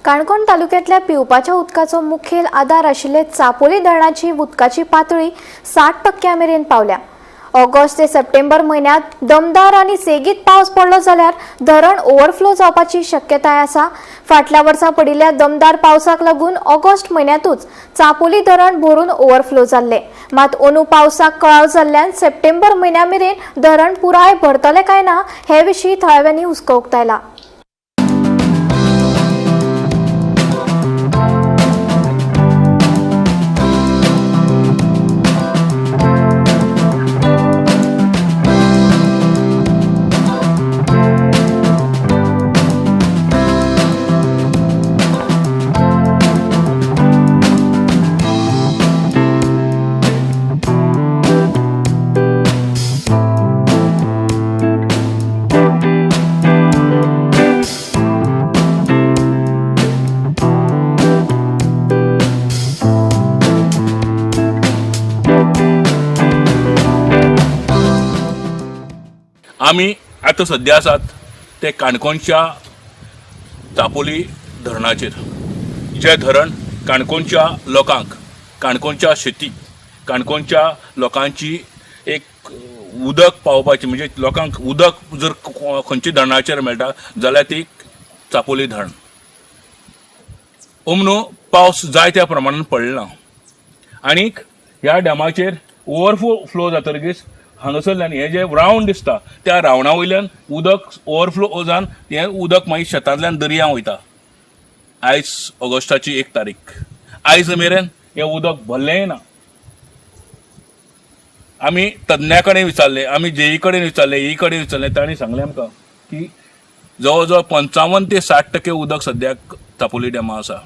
काणकोण तालुक्यांतल्या पिवपाच्या उदकाचो मुखेल आदार आशिल्ले चापोली धरणाची उदकाची पातळी 60% मेरेन पावल्या. ऑगस्ट ते सप्टेंबर म्हयन्यांत दमदार आनी सेगीत पावस पडलो जाल्यार धरण ओव्हरफ्लो जावपाची शक्यताय आसा. फाटल्या वर्सा पडिल्ल्या दमदार पावसाक लागून ऑगस्ट म्हयन्यांतूच चापोली धरण भरून ओव्हरफ्लो जाल्ले. मात अंदू पावसाक कळाव जाल्ल्यान सप्टेंबर म्हयन्या मेरेन धरण पुराय भरतले काय ना हे विशीं थळाव्यांनी हुस्को उक्तायला. आमी आतां सद्या आसात ते काणकोणच्या चापोली धरणाचेर, जें धरण काणकोणच्या लोकांक, काणकोणच्या शेतीक, काणकोणच्या लोकांची एक उदक पावोवपाची, म्हणजे लोकांक उदक जर खंयच्या धरणाचेर मेळटा जाल्यार ती चापोली धरण. अंदू पावस जाय त्या प्रमाणान पडला ना आनीक ह्या डॅमाचेर ओवरफ्लो फ्लो जातकीच हांगासरल्यान हें जें रावंड दिसता त्या रावंडा वयल्यान उदक ओवरफ्लो जावन हें उदक मागीर शेतांतल्यान दर्या वयता. आयज ऑगस्टाची 1 तारीख, आयज मेरेन हें उदक भरलेंय ना. आमी तज्ञा कडेन विचारलें, आमी जेई कडेन विचारलें, ई कडेन विचारलें, तांणी सांगलें आमकां की जवळ जवळ 55 ते 60% उदक सद्याक चापोली डॅमा आसा.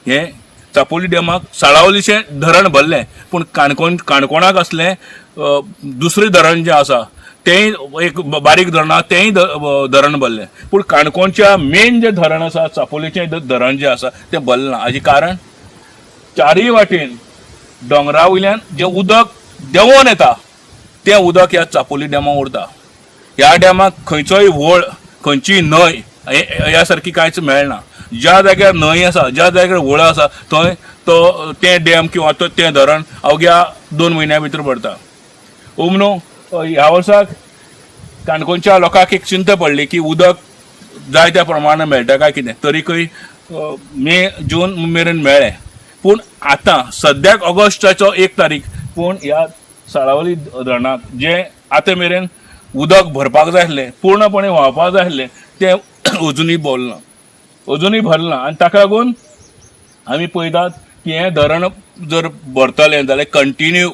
हें चापोली डॅमाक साळावलीचें धरण भरलें, पूण काणकोणाक आसलें दुसरें धरण जें आसा तेंय एक बारीक धरण आसा, तेंय धरण भरलें, पूण काणकोणच्या मेन जें धरण आसा, चापोलीचें धरण जें आसा तें भरलें ना. हाजें कारण चारय वाटेन दोंगरा वयल्यान जें उदक देंवोन येता तें उदक ह्या चापोली डॅमाक उरता. ह्या डॅमाक खंयचोय व्हळ, खंयचीय न्हंय ह्या सारकी कांयच मेळना. ज्या जाग्यार न्हंय आसा, ज्या जाग्यार व्हळ आसा, थंय तो तें डॅम किंवा तो तें धरण अवघ्या 2 म्हयन्या भितर भरता. अंदू ह्या वर्साक काणकोणच्या लोकांक एक चिंता पडली की उदक जाय त्या प्रमाणान मेळटा काय कितें, तरीकय मे जून मेरेन मेळ्ळें, पूण आतां सद्याक ऑगस्टाचो 1 तारीख, पूण ह्या साळावली धरणाक जें आतां मेरेन उदक भरपाक जाय आसलें, पूर्णपणे व्हांवपाक जाय आसलें, तें अजुनूय भरना, अजुनूय भरना. आनी ताका लागून आमी पळयतात की हें धरण जर भरतलें जाल्यार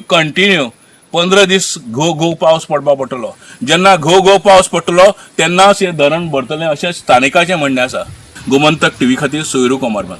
कंटिन्यू 15 दीस घो घो पावस पडपाक पडटलो. जेन्ना घो घो पावस पडटलो तेन्नाच हें धरण भरतलें अशें स्थानिकाचें म्हणणें आसा. गोमंतक टीव्ही खातीर सोयरू कोमारबांद.